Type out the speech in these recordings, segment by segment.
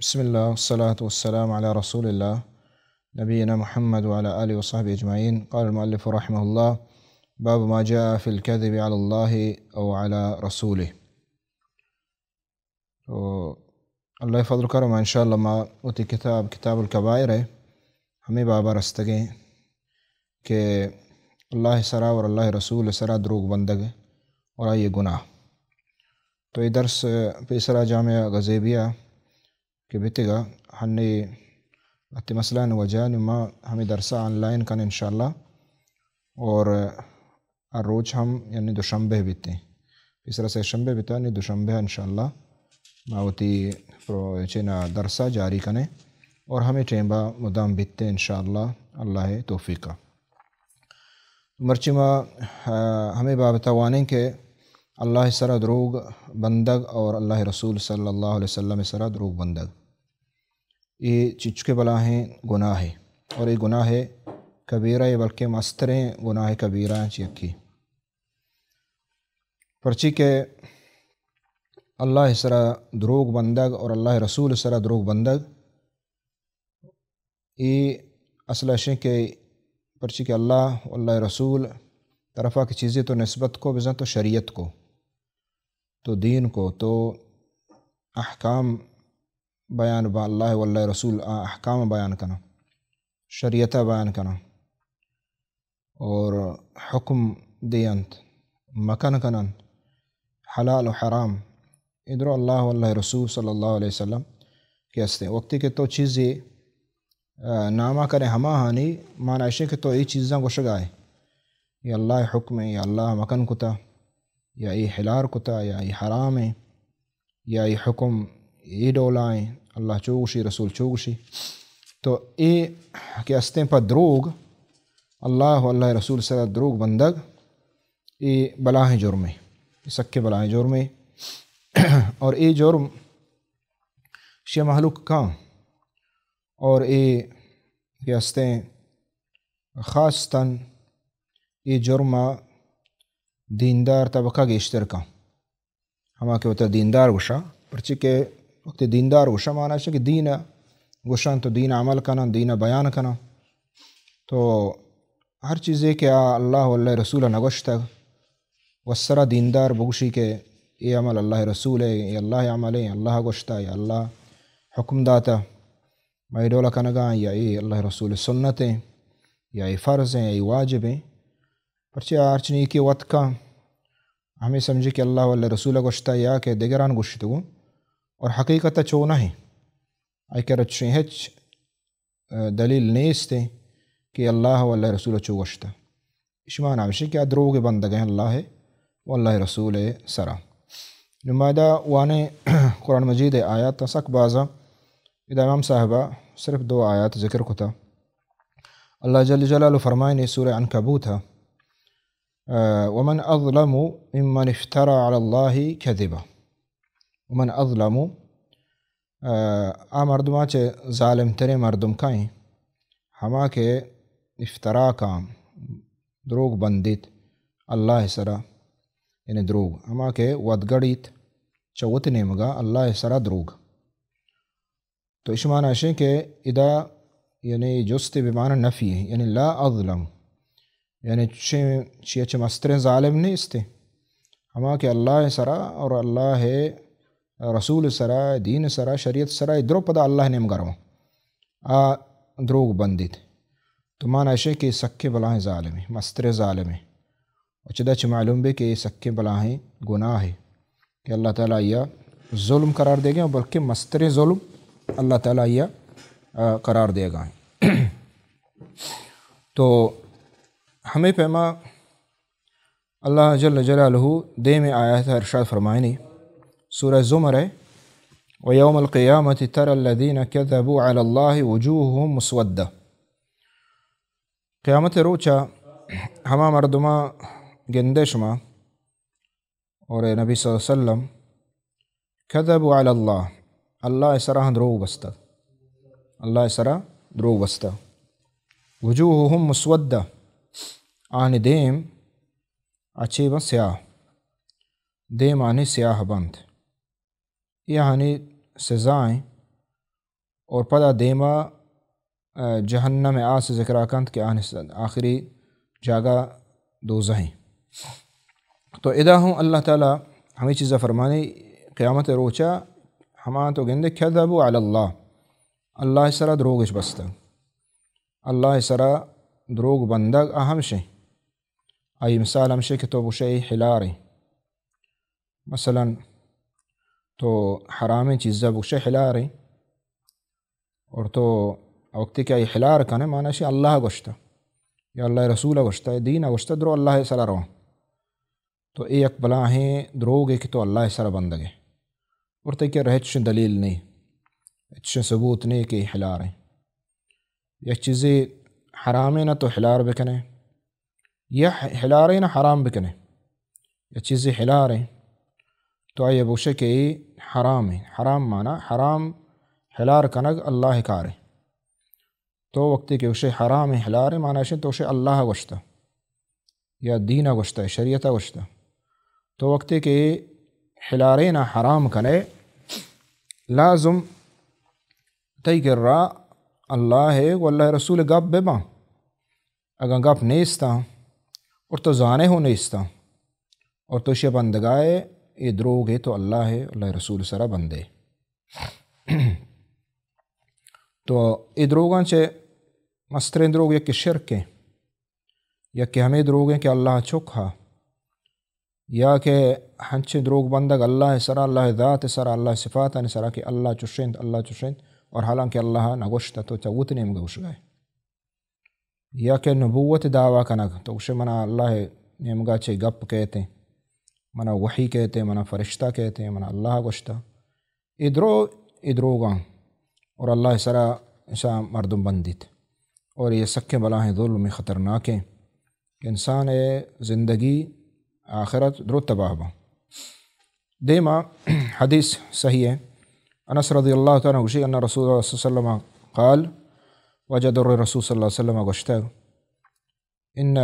بسم الله والصلاة والسلام على رسول الله نبينا محمد وعلى آله وصحبه أجمعين. قال المؤلف رحمه الله: باب ما جاء في الكذب على الله أو على رسوله. تو اللہ فضل کرم انشاءاللہ ما وتی کتاب، کتاب الکبائر ءَ ہمے بابا رستگیں کہ اللہ سرا اور اللہ رسول سرا دروگ بندگ اور آئی گناہ۔ تو اے درس پیسرا جامعہ غزیبیہ کہ بیتگا، ہنی وتی مسئلہ وجہ نی ما ہمے درسا آن لائن کن انشاءاللہ۔ اور ہر روچ ہم یعنی دوشنبے بیتیں۔ پیسرا سے شنبے بیتا، نی دوشنبے انشاءاللہ ما وتی پرو-، چینا درسا جاری کنیں اور ہمے ٹیمبا مدام بیتیں انشاءاللہ اللہ توفیقا۔ مرچی ما، آ، ہمے بابتا وانیں کہ اللہ سرا دروگ بندگ اور اللہ رسول صلی اللہ علیہ وسلم سرا دروگ بندگ۔ اے چچکے بلاہیں گناہے اور اے گناہ کبیرہ اے، بلکہ مستریں گناہ کبیرہ چی یکی۔ پرچی کہ اللہ سرا دروگ بندگ اور اللہ رسول سرا دروگ بندگ، اے اصل اشیں کہ پرچی کہ اللہ و اللہ رسول طرفا کہ چیزے تو نسبت کو، بزن تو شریعت کو، تو دین کو، تو احکام بیان با، اللہ و اللہ رسول آ احکام بیان کنا، شریعت بیان کنا اور حکم دینت، مکن کننت، حلال و حرام۔ ادرو اللہ و اللہ رسول صلی اللہ علیہ وسلم کہ استیں۔ وقتی کہ تو چیزے، آ، ناما کرے ہما ہانی، مانا اشیں کہ تو اے چیزاں گوشگائے، یا اللہ حکم ہے، یا اللہ مکن کتا، یا اے حلال کتا، یا اے حرام ہے، یا اے حکم اے ڈولا ہیں، اللہ چو گوشی، رسول چو گوشی۔ تو اے کہ استیں پہ دروگ، اللہ و اللہ رسول سرا دروگ بندگ، اے بلاہیں جرمے، اے سکے بلاہیں جرمے۔ اور اے جرم شی مخلوق کاں، اور اے کہ استیں خاصتاً اے جرم دیندار طبقہ گیشتر کاں۔ ہما کہ وتا دیندار گوشاں، پرچی کہ وقتی دیندار گوشاں، مانا چہ کہ دین گوشاں تو دین عمل کناں، دین بیان کناں۔ تو ہر چیزے کہ آ اللہ و اللہ رسول نگوشتگ، و سرا دیندار بگوشی کہ اے عمل اللہ رسول ہے، اے اللہ عمل ہے، اللہ گوشتا، یا اللہ حکم داتا، ما اے ڈولا کنگا، یا اے اللہ رسول سنت ہے، یا اے فرض ہے، یا اے واجب ہے۔ پرچہ ہرچ نیکی وت کن، ہمے سمجھی کہ اللہ و اللہ رسول گوشتا یا کہ دگران گوشتگوں، اور حقیقت چو نہ ہیں۔ آئی کرا چشیں ہچ، آ، دلیل نیست کہ اللہ و اللہ رسول چو گوشتا۔ اشی مانا ہمشی کہ آ دروگ بندگ ہیں اللہ و اللہ رسول سرا۔ نمائدہ وانے قرآن مجید آیات سک بازا، ادا امام صاحبہ صرف دو آیات ذکر کتا۔ اللہ جل جلالہ فرمائنے سورہ عنکبوت، آ، ومن اظلم ممن افترى على الله كذبا۔ ومن اظلم، آ، آ مردماں چہ ظالم تریں مردم کئیں؟ ہما کہ افترا کاں، دروگ بندیت اللہ سرا، یعنی دروگ، ہما کہ ودگڑیت چہ وت نیمگا اللہ سرا دروگ۔ تو اش مانا اشیں کہ ادا یعنی جست بمعنی نفی ہیں، یعنی لا اظلم، یعنی چے، چیا چہ مستریں ظالم نیست۔ ہما کہ اللہ سرا اور اللہ رسول سرا، دین سرا، شریعت سرا، ادرو پدا اللہ نیمگا رواں، آ دروگ بندیت۔ تو مانا اشیں کہ سکیں بلاہیں ظالمیں، مستریں ظالمیں۔ و چدا چہ معلوم بے کہ اے سکیں بلاہیں گناہ ہے کہ اللہ تعالیٰ آئیا ظلم قرار دے گئے، بلکہ مستریں ظلم اللہ تعالیٰ آئیا، آ، قرار دے گئے۔ تو ہمیں پیما اللہ جل جلالہ دیم آیات ارشاد فرمائنی، سورہ زمر ہے، ويوم القيامة ترى الذين كذبوا على الله وجوههم مسودة۔ قیامت روچا ہما مردماں گندے شما اور اے نبی صلی اللہ علیہ وسلم، كذبوا على الله، اللہ سرا دروگ بستہ، اللہ سرا دروگ بستہ۔ وجوههم مسودة، آنی دیم اچے بن سیاہ، دیم آنی سیاہ بنت۔ اے آہانی سزا ایں، اور پدا دیما، آ، جہنم آس ذکرا کنت کہ آہانی س-، آخری جاگہ دوزہ ایں۔ تو ادا ہوں اللہ تعالی ہمے چیزا فرمانی، قیامت روچا ہما تو گندے کذبوا علی اللہ، اللہ سرا دروگش بستگ۔ اللہ سرا دروگ بندگ آ ہمشیں۔ آئی مثال ہمشیں کہ تو بگشے اے ہلاریں۔ مثلاً تو حرامیں چیزا بگشے ہلاریں۔ اور تو وقتی کہ آئی ہلار کنے، معنی شی اللہ گوشتا، یا اللہ رسول گوشتا، یا دین گوشتا، درو اللہ سرا رواں۔ تو اے یک بلاہیں دروگے کہ تو اللہ سرا بندگے۔ اور تئی کرا ہچ دلیل نہیں، ہچ ثبوت نہیں کہ ہلاریں۔ یک چیزے حرامے نہ تو ہلار بکنے، یا ہلارے نہ حرام بکنے۔ یک چیزے ہلاریں تو آئی بگشے کہ اے حرامیں۔ حرام معنی حرام ہلار کنگ اللہ کارے۔ تو وقتی کہ گوشے حرامیں ہلاریں، معنی شی تو گوشے اللہ گوشتا، یا دین گوشتا، شریعت گوشتا۔ تو وقتی کہ ہلاریں نہ حرام کنے، لازم تئی کرا اللہ و اللہ رسول گپ بباں۔ اگاں گپ نیستاں اور تو زانے ہوں نیستاں اور تو شے بندگائے، اے دروگے تو اللہ، اللہ رسول سرا بندے۔ تو اے دروگاں چہ مستریں دروگ یک شرک ایں، یک ہمے دروگ ایں کہ اللہ چک ہا، یا کہ ہنچیں دروگ بندگ اللہ سرا، اللہ ذات سرا، اللہ صفاتانی سرا کہ اللہ چشنت، اللہ چشنت، اور حالانکہ اللہ نگوشتہ، تو چہ وت نیمگا گوشگائے۔ یا کہ نبوت دعویٰ کنگ، تو گوشے منا اللہ نیمگا چے گپ کہتے، منا وحی کہتے، منا فرشتہ کہتے، منا اللہ گوشتہ۔ اے درو، اے دروگاں اور اللہ سرا انسان مردم بندیت۔ اور یہ سکیں بلاہیں ظلم خطرناکیں کہ انسان زندگی آخرت درو تباہ باں۔ دیما حدیث صحیح ہے۔ انس رضی اللہ تعالی عنہ گوشی، ان رسول اللہ صلی اللہ علیہ وسلم قال، واجہ در رسول صلی اللہ علیہ وسلم گوشتگ، ان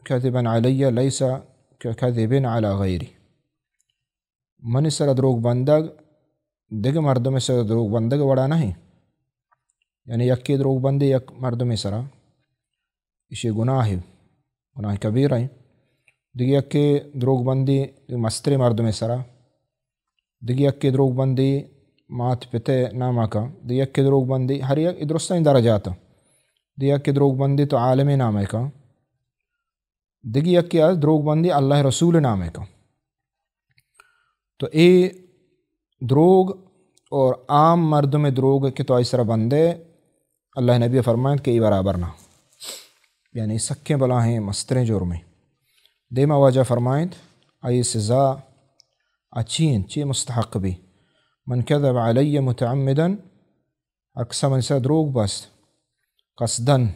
کذبا علی لیس ککذب علی غیری۔ منی سرا دروگ بندگ دگہ مردمے سرا دروگ بندگ وڑا نہ ایں۔ یعنی یکے دروگ بندی یک مردمے سرا، ایشی گناہ، گناہ کبیرہ ایں۔ دگہ یکے دروگ بندی مستریں مردمے سرا، دگہ یکے دروگ بندی مات پتے ناما کن، دگہ یکے دروگ بندی، ہر یک درستیں درجات۔ دگہ یکے دروگ بندی تو عالمے نامے کن، دگہ یکے از دروگ بندی اللہ رسول نامے کن۔ تو اے دروگ اور عام مردم دروگ کہ تو آئی سرا بندے، اللہ نبی فرمائنت کہ اے برابر نہ، یعنی سکیں بلاہیں مستریں جرمے۔ دیما واجہ فرمائنت، آئی سزا اچین چی مستحق بی؟ من کذب علی متعمدا، ہر کسا منی سرا دروگ بست قصدن،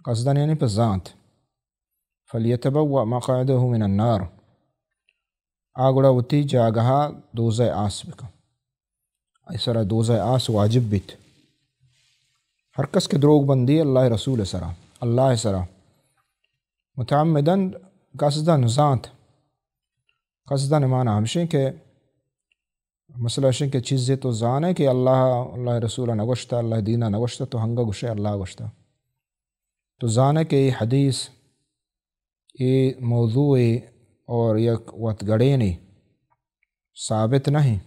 قصدن یعنی پہ زانت، فلیتبوأ مقعده من النار، آ گڑا وتی جاگہا دوزہ آس بکن، آئی سرا دوزہ آس واجب بیت۔ ہر کس کہ دروگ بندی اللہ رسول سرا، اللہ سرا، متعمداً، قصداً، زانت۔ قصداً معنی ہمشیں کہ مسئلہ اشیں کہ چیزے تو زانے کہ اللہ، اللہ رسول نگوشتہ، اللہ دینا نگوشتہ، تو ہنگا گوشے اللہ گوشتہ۔ تو زانے کہ اے حدیث، اے موضوع اور یک وت گڑینے ثابت نہ ایں۔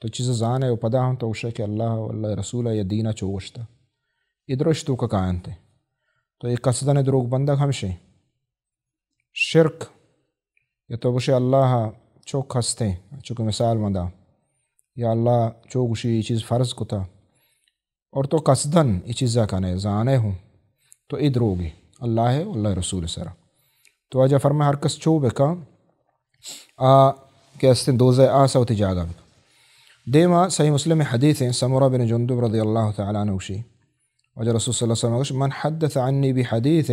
تو چیز زانے و پدا ہم تو گوشے کہ اللہ و اللہ رسول یا دینا چو گوشتہ۔ اے درشت توکا کاینت۔ تو اے قصداً دروگ بندگ ہمشیں۔ شرک، یا تو گوشے اللہ چک ہستیں، چونکہ مثال مدا، یا اللہ چو گوشی اے چیز فرض کتا، اور تو قصداً اے چیزا کنے، زانے ہوں، تو اے دروگی اللہ و اللہ رسول سرا۔ تو واجہ فرمائے ہر کس چو بکا، آ کہ استیں دوزہ آسا وتی جاگہ بکا۔ دیما صحیح مسلم حدیث ہیں، سمرہ بن جندب رضی اللہ تعالی عنہ گوشی، واجہ رسول صلی اللہ علیہ وسلم گوشت، من حدث عنی بحدیث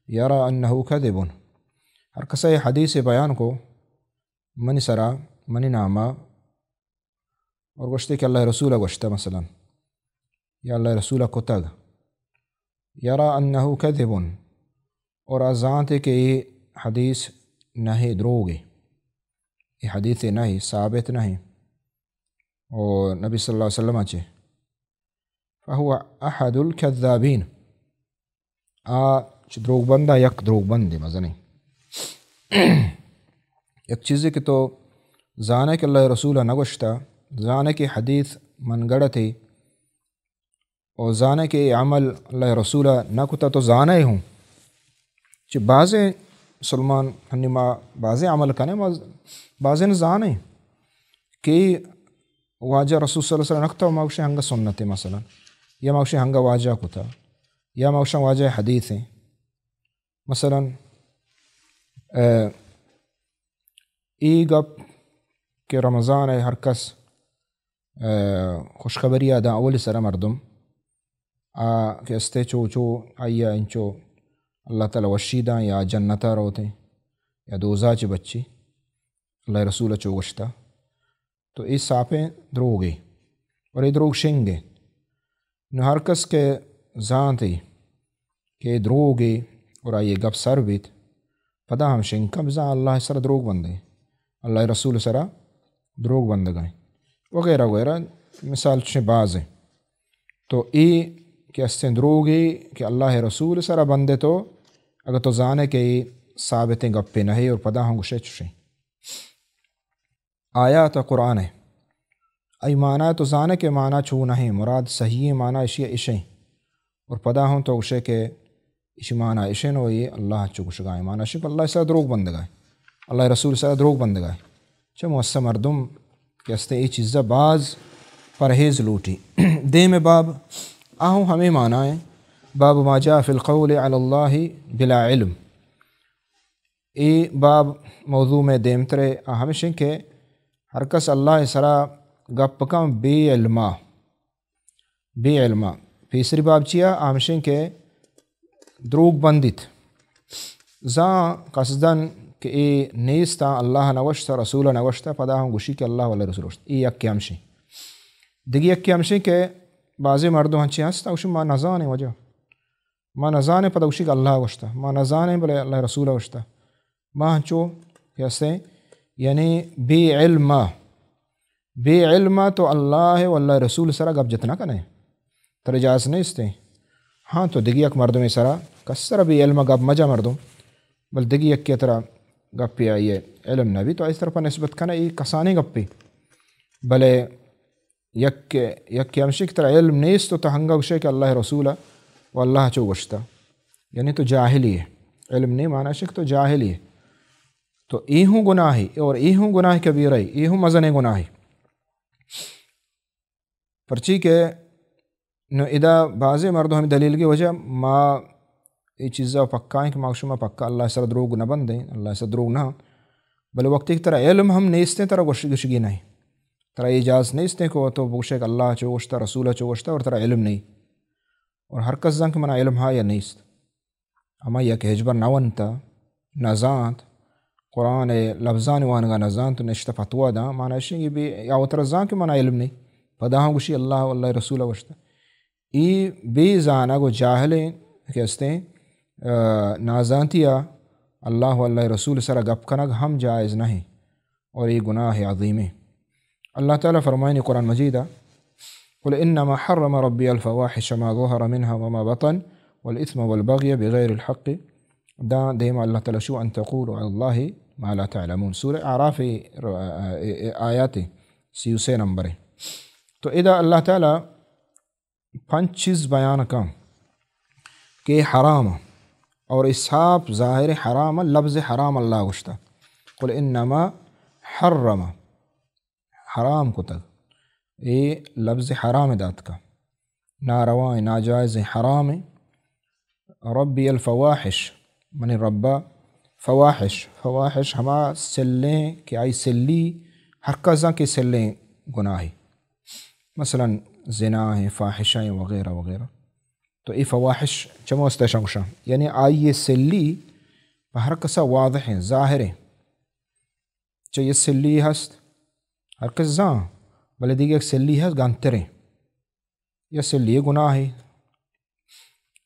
یری انہ کذب۔ ہر کسا اے حدیث بیان کو منی سرا، منی ناما، اور گوشتے کہ اللہ رسول گوشتہ مثلاً، یا اللہ رسول کتگ، یری انہ کذب، اور آ زانتے کہ اے حدیث نہ ایں، دروگے، اے حدیث نہ ایں، ثابت نہ ایں۔ و نبی صلی اللہ علیہ وسلم چہ، فهو احد الكذابین، آ چہ دروگ بنداں یک دروگ بندے مزنیں۔ یک چیزے کہ تو زانے کہ اللہ رسول نہ گوشتا، زانے کہ حدیث من گڑتے، و زانے کہ اے عمل اللہ رسول نہ کتا، تو زانے ہوں۔ چہ بازیں مسلمان ہنی ما بازیں عمل کنے، ما بازیں زانے کہ واجہ رسول صلی اللہ علیہ وسلم نہ کتا، ما گوشے ہنگا سنتے مثلاً، یا ما گوشے ہنگا واجہ کتا، یا ما گوشے واجہ حدیث ہیں۔ مثلاً، اے، ای گپ کہ رمضان ہے ہر کس، اے، خوشخبری آ داں اولی سرا مردم، آ کہ استے چو چو آئی ء انچو اللہ تعالی وشی داں یا جنت ء روتیں یا دوزا چہ بچی، اللہ رسول ء چو گوشتا۔ تو اے ساپیں دروگے اور اے دروگ شنگے۔ نو ہر کس کہ زانتے کہ اے دروگے اور آئی گپ سر بیت، پدا ہم شنگ کن بزاں اللہ سر دروگ بندے، اللہ رسول سرا دروگ بندگائیں وغیرہ وغیرہ، مثال چشیں باز ہیں۔ تو اے کہ استیں دروگے کہ اللہ رسول سرا بندے، تو اگر تو زانے کہ اے ثابتیں گپے نہیں اور پدا ہم گوشے چشیں آیات قرآن ہے، ای معنی تو زانے کہ معنی چو نہیں، مراد صحیح معنی اشی اشیں، اور پدا ہم تو گوشے کہ اشی معنی اشیں و یہ اللہ چو گوشگائیں، معنی اشی اللہ سرا دروگ بندگائیں، اللہ رسول سرا دروگ بندگائیں۔ چہ مؤسسہ مردم کہ استے اے چیزا باز پرہیز لوٹی۔ دیم باب آہوں ہمیں معنی ہیں، باب ما جاء فی القول علی اللہ بلا علم۔ اے باب موضوع میں دیمترے آ ہمشیں کہ ہر کس اللہ سرا گپ کن بے علما، بے علما۔ پیسری باب چیا؟ آ ہمشیں کہ دروگ بندیت۔ زاں قصدن کہ اے نیستا، اللہ نہ گوشتا، رسول نہ گوشتا، پدا ہم گوشی کہ اللہ واللہ رسول گوشت۔ اے یکے ہمشیں۔ دگی یکے ہمشیں کہ بعضی مردم ہنچیں ہستا، گوشی ما نزانیں وجہ۔ ما نزانیں، پدا گوشی کہ اللہ گوشتا۔ ما نزانیں، بلے اللہ رسول گوشتا۔ ما ہنچو کہ ہستیں، یعنی بے علم، بے علم تو اللہ و اللہ رسول سرا گپ جت نہ کنے۔ ترا اجازت نیستیں۔ ہاں، تو دگی یک مردمے سرا، کس سرا بے علم گپ مجا مردم، بل دگی یکے ترا گپے آئی علم نبی، تو آئی طرفا نسبت کنے، اے کسانیں گپے۔ بلے یک، یک ہمشی کہ ترا علم نیست و تو ہنگا گوشے کہ اللہ رسول و اللہ چو گوشتا، یعنی تو جاہلی ہے۔ علم نہیں معنی شک تو جاہلی ہے۔ تو اے ہوں گناہی اور اے ہوں گناہ کبیرہ، اے ہوں مزنیں گناہی۔ پرچی کہ نو ادا بعضی مردم ہمیں دلیل کی وجہ ما اے چیزا پکا ہیں کہ ما شما پکا اللہ سر دروگ نہ بندیں، اللہ سر دروگ نہ۔ بلے وقتی کہ ترا علم ہم نیستیں، ترا گوش-، گوشگی نہیں۔ ترا اجازت نیستیں کہ تو بگوشے کہ اللہ چو گوشتا، رسول چو گوشتا اور ترا علم نہیں۔ اور ہر کس زان کہ منا علم ہا یا نیست۔ ہما یک ہچبر نہ ونتا، نہ زانت، قرآن ء لبزانی وانگا نہ زانت، نشتہ فتویٰ داں، مانا اشیں کہ بے، یا وترا زان کہ منا علم نہیں، پدا ہم گوشی اللہ و اللہ رسول گوشتا۔ ای بے زانگ و جاہلیں کہ استیں، آ، نازانتی آ اللہ و اللہ رسول سرا گپ کنگ ہم جائز نہیں۔ اور اے گناہ عظیمیں۔ اللہ تعالی فرمائنی قرآن مجید ء، قل انما حرم ربی الفواحش ما ظهر منها وما بطن والاثم والبغی بغیر الحق۔ داں دیم اللہ تعالی شو ان تقولوا علی اللہ ما لا تعلمون۔ سورہ اعراف ء آیات سی و سے نمبر ہے۔ تو ادا اللہ تعالی پنچ چیز بیان کن کہ حرام اور اے صاف ظاہر حرام، لفظ حرام اللہ گوشتا، قل انما حرم، حرام کتگ، اے لفظ حرام دات کا، ناروا، ناجائز، حرام۔ ربی الفواحش، منی ربا فواحش، فواحش ہما سلیں کہ آئی سلی ہر کساں کہ سلیں گناہی، مثلاً زنا ہیں، فاحشہ ہیں وغیرہ وغیرہ۔ تو اے فواحش چمو است شنگشاں، یعنی آئی سلی پہ ہر کسا واضح ہیں، ظاہر ہیں۔ چہ یہ سلی ہست، ہر کس زان، بلے دیگہ یک سلی ہست گنتریں۔ یا سلی گناہے،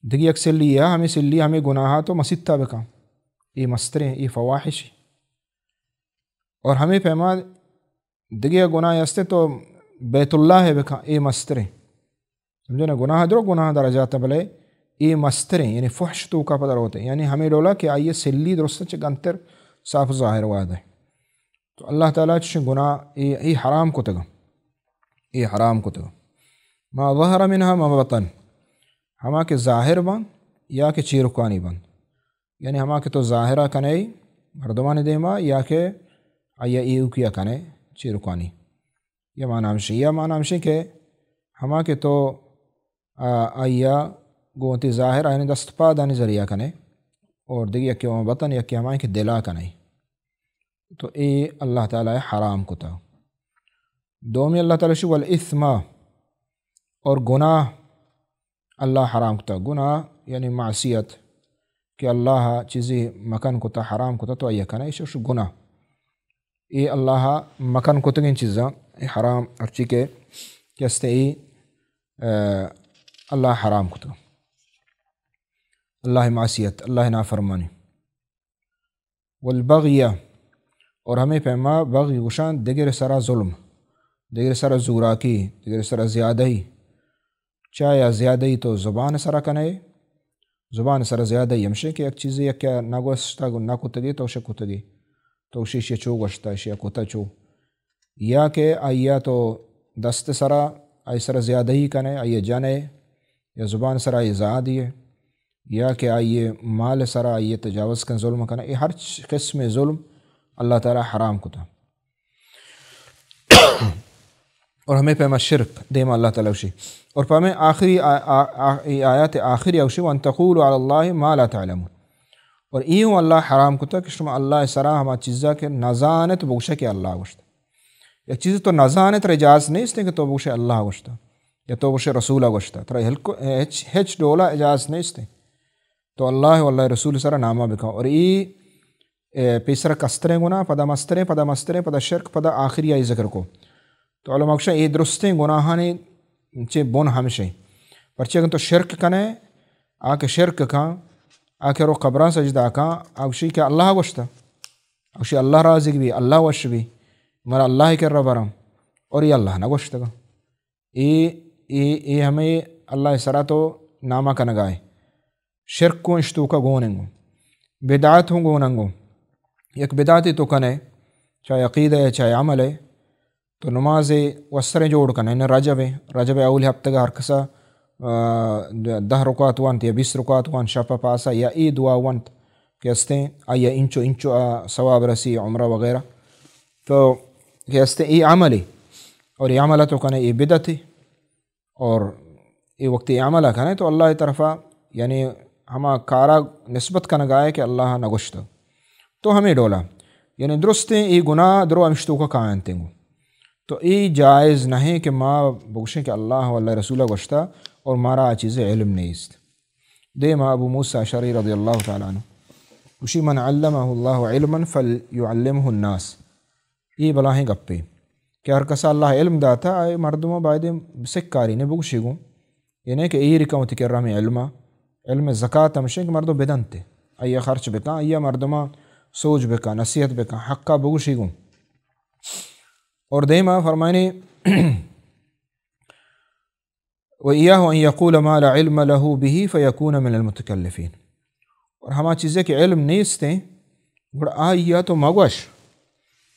دگہ یک سلی یا ہمیں سلی ہمیں گناہ تو مسیت تا بکن، اے مستریں، اے فواحش۔ اور ہمیں پیما دگہ گناہ ہستے تو بیت اللہ ءَ بکن، اے مستریں۔ سمجھے نا؟ گناہ درو، گناہ درجات، بلے اے مستریں، یعنی فحش توکا پدا روتے، یعنی ہمیں ڈولا کہ آئیے سلی درست چہ گنتر صاف ظاہر وعدہ۔ تو اللہ تعالیٰ چشیں گناہ اے، اے حرام کتگ، اے حرام کتگ۔ ما ظہر منها ما بطن، ہما کہ ظاہر بنت یا کہ چیرکانی بنت، یعنی ہما کہ تو ظاہرہ کنے مردمانی دیما یا کہ آیا ایوکیا کنے چیرکانی۔ یا معنی ہمشی، یا معنی ہمشی کہ ہما کہ تو، آ، آیا گوں وتی ظاہر آیانی دست پادانی ذریعہ کنے، اور دگہ یکے ما بطن، یکے ہمائیں کہ دلا کنے۔ تو اے اللہ تعالیٰ حرام کتا۔ دومی اللہ تعالیٰ شی والاثم، اور گناہ اللہ حرام کتا۔ گناہ یعنی معصیت، کہ اللہ چیزے مکن کتا، حرام کتا، تو آیا کنے، ایش گناہ۔ اے اللہ مکن کتگیں چیزاں، اے حرام، ہرچی کہ، کہ استے اے، آ، اللہ حرام کتا۔ اللہ معصیت، اللہ نافرمانی۔ والبغی، اور ہمیں پیما بغی گوشان دگر سرا ظلم، دگر سرا زوراکی، دگر سرا زیادہی۔ چایا زیادہی تو زبان سرا کنے، زبان سرا زیادہی ہمشے کہ یک چیزے یک نہ گوشتگ، نہ کتگی، تو شے کتگی، تو شی شی چو گوشتا، شی کتا چو۔ یا کہ آیا تو دست سرا، آئی سرا زیادہی کنے، آئی جنے، یا زبان سرا آئی زادی ہے، یا کہ آئی مال سرا آئی تجاوز کن، ظلم کنے، اے ہر چ-، قسم ظلم اللہ تعالیٰ حرام کتا۔ اور ہمیں پیما شرک دیما اللہ تعالیٰ وشی۔ اور پیما آخری آ-، آ-، آ-، اے آیات آخری اوشی، وان تقولوا علی اللہ ما لا تعلمون۔ اور ایوں اللہ حرام کتا کہ شما اللہ سرا ہما چیزا کہ نزانت بگوشے کہ اللہ گوشت۔ یک چیز تو نزانت، ترا اجازت نیست کہ تو بگوشے اللہ گوشتا، یا تو بگوشے رسول گوشتا، ترا ہلکو-، ہچ، ہچ ڈولا اجازت نیست۔ تو اللہ و اللہ رسول سرا نامہ بکن۔ اور ای، اے، پیسر کستریں گناہ، پدا مستریں، پدا مستریں، پدا شرک، پدا آخری آئی ذکر کو۔ تو علماء گوشن، اے درستیں گناہانی چے بن ہمشے۔ پرچہ اگر تو شرک کنے، آ کہ شرک کن، آ کہ رو قبران سجدہ کن، آ گوشی کہ اللہ گوشتا۔ آ گوشی اللہ راضی بی، اللہ وش بی، مرا اللہ کر برم۔ اور یہ اللہ نہ گوشتگا۔ اے، اے، اے ہمے اللہ سرا تو نامہ کنگائے۔ شرک کو اشتوکا گون انگو۔ بدعت ہوں گون انگو۔ یک بدعتی تو کنے، چاہے عقیدہ ہے، چاہے عمل ہے، تو نماز وستریں جوڑ کنے، یعنی رجب ہے، رجب اولی ہفتگا ہر کسا، آ، دہ رکعت وانت یا بیست رکعت وانت، شپ پاسا یا ای دعا وانت کہ استیں، آیا انچو، انچو آ ثواب رسی، عمرہ وغیرہ۔ تو کہ استیں ای عملی، اور ای عمل تو کنے ای بدعتی۔ اور اے وقت اے عمل کنے تو اللہ طرفا، یعنی ہما کارا نسبت کنگائے کہ اللہ نہ گوشتگ۔ تو ہمیں ڈولا، یعنی درستیں اے گناہ درو ہمشتوکا کائنتیں گو۔ تو اے جائز نہیں کہ ما بگوشیں کہ اللہ و اللہ رسولہ گوشتا اور مارا آ چیز علم نیست۔ دیما ابو موسیٰ اشعری رضی اللہ تعالیٰ عنہ گوشی، من علمہ اللہ علما فلیعلمہ الناس۔ اے بلاہیں گپے کہ ہر کسا اللہ علم داتا، آئے مردماں بایدیں سکاری نے بگوشی گوں۔ اے نہ کہ ایر کن وتی کرا ہمیں علما، علم زکات ہمشیں کہ مردم بدنتے، آیا خرچ بکن، آیا مردماں سوج بکن، نصیحت بکن، حقا بگوشی گوں۔ اور دیما فرمائنی، و ایاہ ان یقول ما لا علم لہ بہ فیکون من المتکلفین۔ اور ہما چیزے کہ علم نیستیں، گڑا آیا تو مگوش،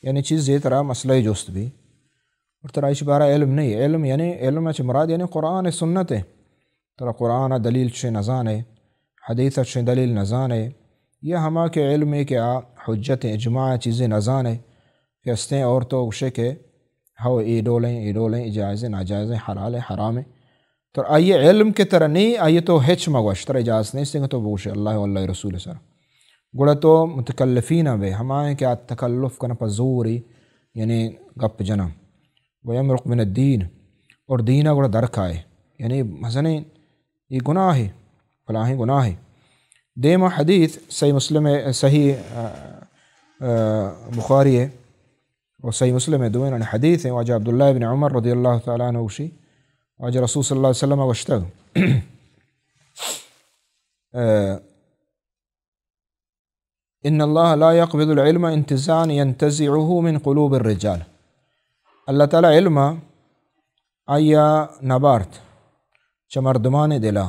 یعنی چیزے ترا مسئلہ جست بی، اور ترا اچ بارا علم نہیں۔ علم یعنی، علم اچ مراد یعنی قرآن سنت ہے۔ ترا قرآن دلیل چے نزانے، حدیث چے دلیل نزانے، یا ہما کہ علم ہے کہ آ حجت اجماع چیزے نزانے، کہ استیں اور تو گوشے کہ ہو اے ڈولیں، اے ڈولیں، اے جائزیں، ناجائزیں، حلالیں، حرامیں۔ تو آئی علم کہ ترا نہیں، آئی تو ہچ مگوش، ترا اجازت نہیں کہ تو بگوشے اللہ و اللہ رسول سر۔ گڑا تو متکلفین بے، ہمائیں کہ آ تکلف کن پہ زوری، یعنی گپ جنا۔ و یمرق من الدین، اور دینا گڑا درکائے، یعنی مزنیں اے گناہے، بلاہیں گناہے۔ دیما حدیث صحیح مسلم، صحیح، آ، آ، بخاری ہے اور صحیح مسلم ہے، دوئیں حدیث ہیں۔ واجہ عبداللہ ابن عمر رضی اللہ تعالیٰ عنہ گوشی، واجہ رسول صلی اللہ علیہ وسلم گوشتگ، آ، ان اللہ لا یقبض العلم انتزاعا ینتزعه من قلوب الرجال۔ اللہ تعالیٰ علم آئی ءَ نبارت چہ مردمانی دل ءَ۔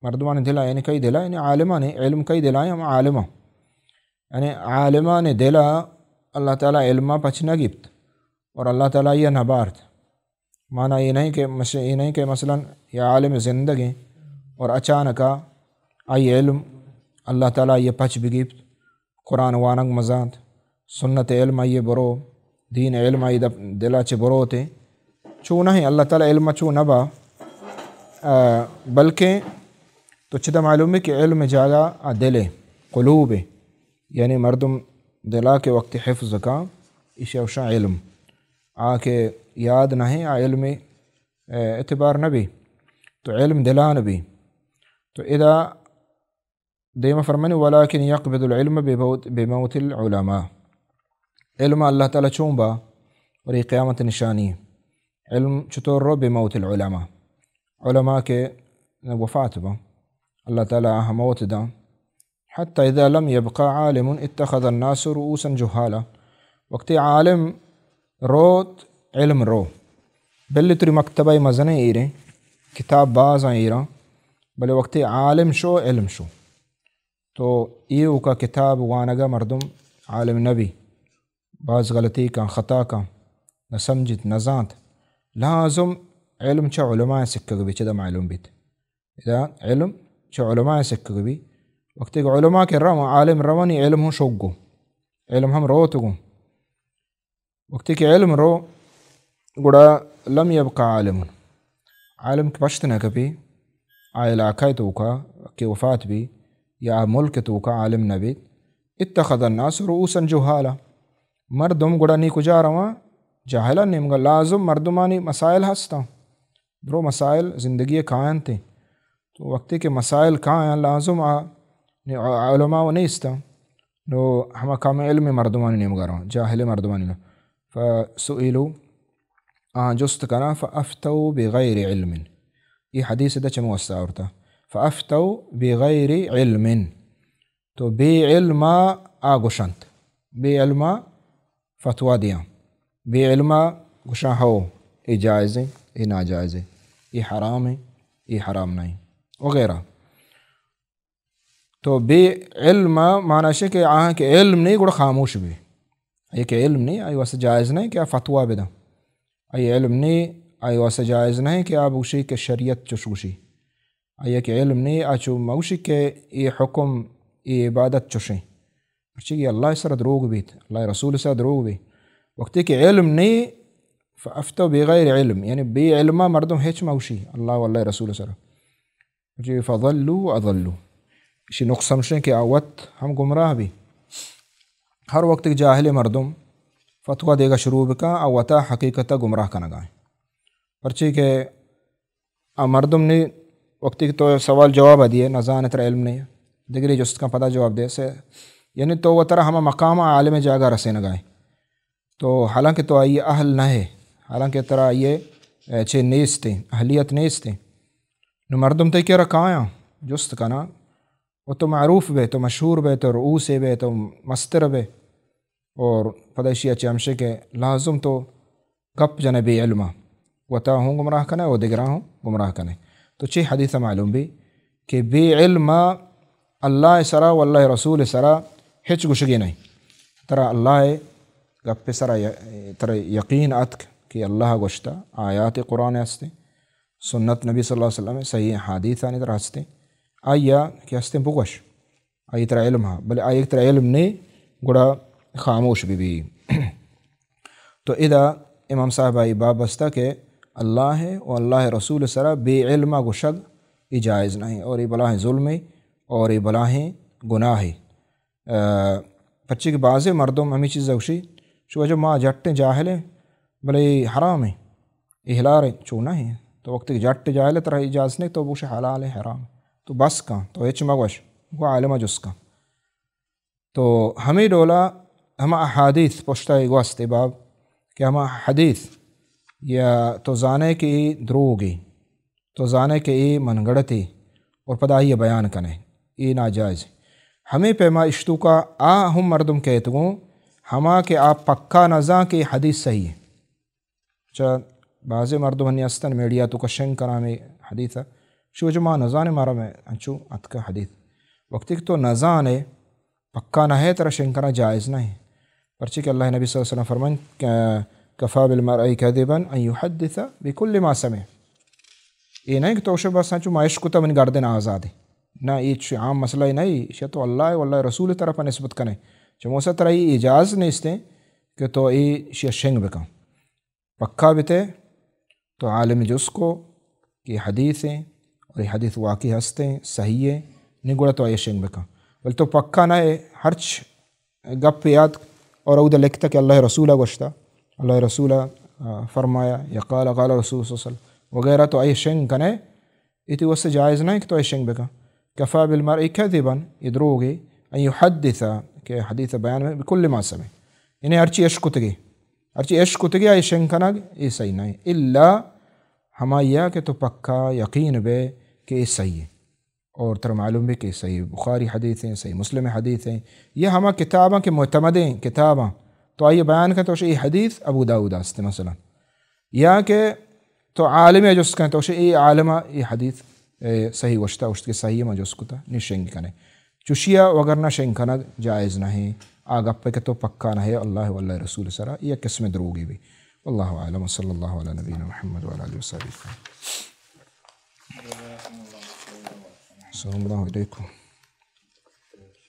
مردمانی دل ءَ یعنی کئی دل ءَ؟ یعنی عالمانی، علم کئی دل ءَ؟ ہم عالم ءَ۔ یعنی عالمانی دل ءَ اللہ تعالیٰ علم ءَ پچ نہ گپت اور اللہ تعالیٰ آئی ءَ نبارت۔ معنی اے نہیں کہ مس-، اے نہیں کہ مثلاً یہ عالم زندگ ہیں اور اچانک آئی علم اللہ تعالیٰ آئی ءَ پچ بگیپت، قرآن وانگ مزانت، سنت علم آئی ءَ برو، دین علم آئی دپ-، دل ءَ چہ بروتے۔ چو نہ ہیں، اللہ تعالیٰ علم ءَ چو نہ با، آ، بلکہ تو چدا معلوم ہے کہ علم جاگہ آ دل ہے، قلوب ہے، یعنی مردم دل ءَ کہ وقت حفظ کا، ایشی اوشاں علم۔ آ کہ یاد نہ ہیں، آ علم، آ، اعتبار نہ بی، تو علم دل ءَ نہ بی۔ تو ادا دیما فرمانی، ولكن يقبض العلم بموت، بموت العلماء۔ علم اللہ تعالیٰ چون با؟ اور یہ قیامت نشانی ہے۔ علم چطور رو؟ بموت العلماء۔ علماء کے وفات با، اللہ تعالیٰ آہاں موت دا۔ حتى إذا لم يبق عالم اتخذ الناس رؤوسا جهالا۔ وقتی عالم روت، علم رو۔ بلے تری مکتبہ مزنیں ایریں، کتاب بازاں ایراں، بلے وقتی عالم شو، علم شو۔ تو ایوکا کتاب وانگا مردم عالم نبی، باز غلطی کن، خطا کن، نہ سمجھت، نہ زانت۔ لازم علم چہ علماء سکگ بی، چدا معلوم بیت۔ ادا علم چہ علماء سکگ بی۔ وقتی کہ علماء کہ رو، عالم روانی، علم ہم شوگو، علم ہم روتگو۔ وقتی کہ علم رو، گڑا لم يبق عالم، عالم کہ پشت نہ کپی، آ علاقہ توکا کہ وفات بی یا آ ملک توکا عالم نہ بیت، اتخذ الناس رؤوسا جهالا، مردم گڑا نی کجا رواں؟ جاہلان نیمگا۔ لازم مردمانی مسائل ہستاں، درو مسائل زندگی کاینت۔ تو وقتی کہ مسائل کایاں، لازم آ نی-، علماء و نیستاں، نو ہما کم علم مردمانی نیمگا رواں، جاہل مردمانی نیمگا۔ فسئلوا، آ جست کناں، فافتوا بغیر علم۔ یہ حدیث دا چمو واسطہ آورتا، فافتوا بغیر علم۔ تو بے علما آ گوشنت، بے علما فتویٰ دیاں، بے علما گوشاں ہو، اے جائز ہیں، اے ناجائز ہیں، اے حرام ہیں، اے حرام نہیں وغیرہ۔ تو بے علما معنی شے کہ آہاں کہ علم نہیں گڑا خاموش بی۔ اے کہ علم نہیں، آئی واسطہ جائز نہیں کہ آ فتویٰ بداں۔ اے علم نہیں، آئی واسطہ جائز نہیں کہ آ بگوشی کہ شریعت چوش گوشی۔ آئی کہ علم نہیں، آ چو مگوشی کہ اے حکم، اے عبادت چوشیں۔ پرچی کہ اللہ سر دروگ بیت، اللہ رسول سر دروگ بیت۔ وقتی کہ علم نہیں، فافتوا بغیر علم، یعنی بے علما مردم ہچ مگوشی اللہ و اللہ رسول سر۔ جی، فضلوا واضلوا۔ اشی نقص ہمشیں کہ آ وت ہم گمراہ بی۔ ہر وقت کہ جاہل مردم فتویٰ دیگا شروع بکا، آ وتا حقیقتا گمراہ کنگا ہیں۔ پرچی کہ آ مردم نی وقتی کہ تو سوال جواب دیے، نزانے، ترا علم نہیں، دگری جست کن پدا جواب دے سے، یعنی تو و ترا ہما مقام عالم جاگا رسینگا ہے۔ تو حالانکہ تو آئی اہل نہ ہے، حالانکہ ترا آئی، اے، چے نیستے، اہلیت نیستے۔ نو مردم تے کرا کایاں، جست کناں، و تو معروف بے، تو مشہور بے، تو رؤوسے بے، تو مستر بے۔ اور پدا اشی چے ہمشے کہ لازم تو گپ جنے بے علما، وتا ہوں گمراہ کنے و دگراں ہوں گمراہ کنے۔ تو چے حدیث معلوم بی کہ بے علما اللہ سرا و اللہ رسول سرا ہچ گوشگی نہیں۔ ترا اللہ گپ سرا ی-، ترا یقین اتک کہ اللہ گوشتا، آیات قرآن ہستے، سنت نبی صلی اللہ علیہ وسلم صحیح حدیثانی ترا ہستے، آیا کہ ہستے بگوش، آئی ترا علم ہا، بلے آئی ترا علم نے، گڑا خاموش بی بی۔ تو ادا امام صاحب آئی باب بستا کہ اللہ و اللہ رسول سرا بے علما گوشگ ای جائز نہیں، اور ای بلاہیں ظلمے اور ای بلاہیں گناہے۔ آ، پرچے کہ بازیں مردم ہمے چیز گوشی، شو جو ما جٹیں جاہلیں، بلے ای حرامیں، ای حلالیں، چو نہیں۔ تو وقتی کہ جٹ جاہل ترا اجازت نہیں، تو بوش حلال ہے، حرام۔ تو بس کن، تو ہچ مگوش، گو عالم جس کن۔ تو ہمے ڈولا ہما احادیث پشتا ای گوست ای باب کہ ہما حدیث یا تو زانے کہ ای دروگی، تو زانے کہ ای من گڑتی اور پدا آئی بیان کنے، ای ناجائز۔ ہمے پیما اشتوکا آ ہم مردم کہت گوں، ہما کہ آ پکا نزان کہ ای حدیث صحیح ہے۔ چہ بعضے مردم ہنی ہستن میڈیا توکا شنگ کناں ہمے حدیثا، شو جو ما نزانے، مارا میں انچو اتکا حدیث۔ وقتی کہ تو نزانے، پکا نہ ہے، ترا شنگ کنگ جائز نہ ہے۔ پرچے کہ اللہ نبی صلی اللہ علیہ وسلم فرمائن، ک-، کفی بالمرء کذبا ان یحدث بکل ما سمع۔ اے نہ کہ تو شو بس انچو ما اشکتا منی گردن آزاد ہے۔ نہ، اے چ-، عام مسئلہ نہ ہے، ایشی تو اللہ و اللہ رسول طرف نسبت کنے۔ چموسا ترا اے اجازت نیستیں کہ تو اے شی شنگ بکن۔ پکا بتے، تو عالم جست کو کہ حدیث ہیں اور یہ حدیث واقعی ہستیں، صحیح ہے، نی گڑا تو آئی شنگ بکن۔ بل تو پکا نہ ہے، ہرچ گپ یاد اور اود لکھتا کہ اللہ رسول گوشتا، اللہ رسول، آ، فرمایا، یا قال، قال رسول صلی اللہ علیہ وسلم وغیرہ، تو آئی شنگ کنے، اے تئی واسطہ جائز نہ ہے کہ تو آئی شنگ بکن۔ کفی بالمرء کذبا، اے دروگے، ان یحدث، کہ حدیث بیان میں، بکل ما سمع، یعنی ہرچی اشکتگے، ہرچی اشکتگے آئی شنگ کنگ، اے صحیح نہ ہے۔ الا ہمایا کہ تو پکا یقین بے کہ اے صحیح ہے۔ اور ترا معلوم بے کہ صحیح بخاری حدیث ہیں، صحیح مسلم حدیث ہیں، یا ہما کتاباں کہ معتمدیں کتاباں، تو آئی بیان کن، تو اے حدیث ابو داؤد است مثلاً۔ یا کہ تو عالم جست کن، تو اے عالم اے حدیث، اے، صحیح گوشتا، گوشت کہ صحیح، ما جست کتا، نی شنگ کنے۔ چوشیا وگر نہ شنگ کنگ جائز نہ ہے۔ آ گپ کہ تو پکا نہ ہے اللہ و اللہ رسول سرا، یہ قسم دروگی بی۔ واللہ اعلم، وصلی اللہ علی نبینا محمد وعلی آلہ وصحبہ اجمعین۔ السلام علیکم۔